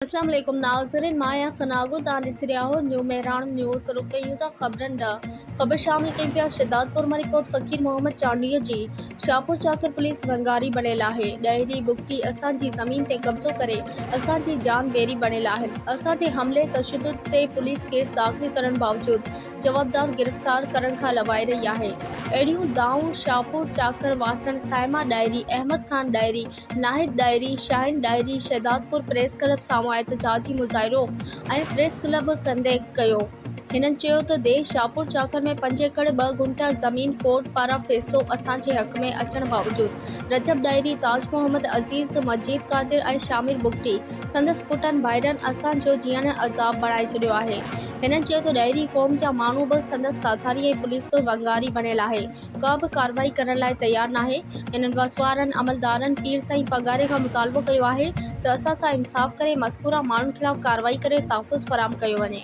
اسلام عليڪم ناظرين مان آهيان ثنا گل توهان ڏسي رهيا آهيو نيو مهراڻ نيوز رخ ڪيون ٿا خبرن ڏانهن خبر شامل ڪيون پيا شھدادپور مان رپورٽ فقير محمد چانڊيو جي شاهپور چاڪر پوليس ونگاري بڻيل آهي ڏهري بگٽي اسان جي زمين تي قبضو ڪري اسان جي جان ويري بڻيل آهن اسان تي حملي تشدد تي پوليس ڪيس داخل ڪرڻ باوجود جوابدار گرفتار ڪرڻ کان لوائي رهي آهي. اهڙيون دانهون شاهپور چاڪر واسڻ صائمه ڏاهري، احمد خان ڏاهري، ناهيد ڏاهري، شاهين ڏاهري شهدادپور پريس ڪلب سامهون احتجاجي مظاهرو ۽ پريس ڪلب ڪندي ڪيو. هنن چيو ته ديهه شاهپور چاڪر ۾ پنج ايڪڙ ٻه گهنٽا زمين ڪورٽ پاران فيصلو اسان جي حق ۾ اچڻ باوجود رجب ڏاهري، تاج محمد عزيز، مجيد قادر ۽ شامر بگٽي سندس پٽن ڀائرن اسان جو جيئڻ عذاب بڻائي ڇڏيو آهي. هنن چيو ته ڏهري قوم جا ماڻهو به سندس ساٿاري ۽ پوليس به ونگاري بڻيل آهي، ڪا به ڪارروائي ڪرڻ لاء تيار ناهي. هنن وس وارن عملدارن پير سائين پاڳاري کان مطالبو ڪيو آهي ته اسان سان انصاف ڪري مذڪوره ماڻهن خلاف ڪارروائي ڪري تحفظ فراهم ڪيو وڃي.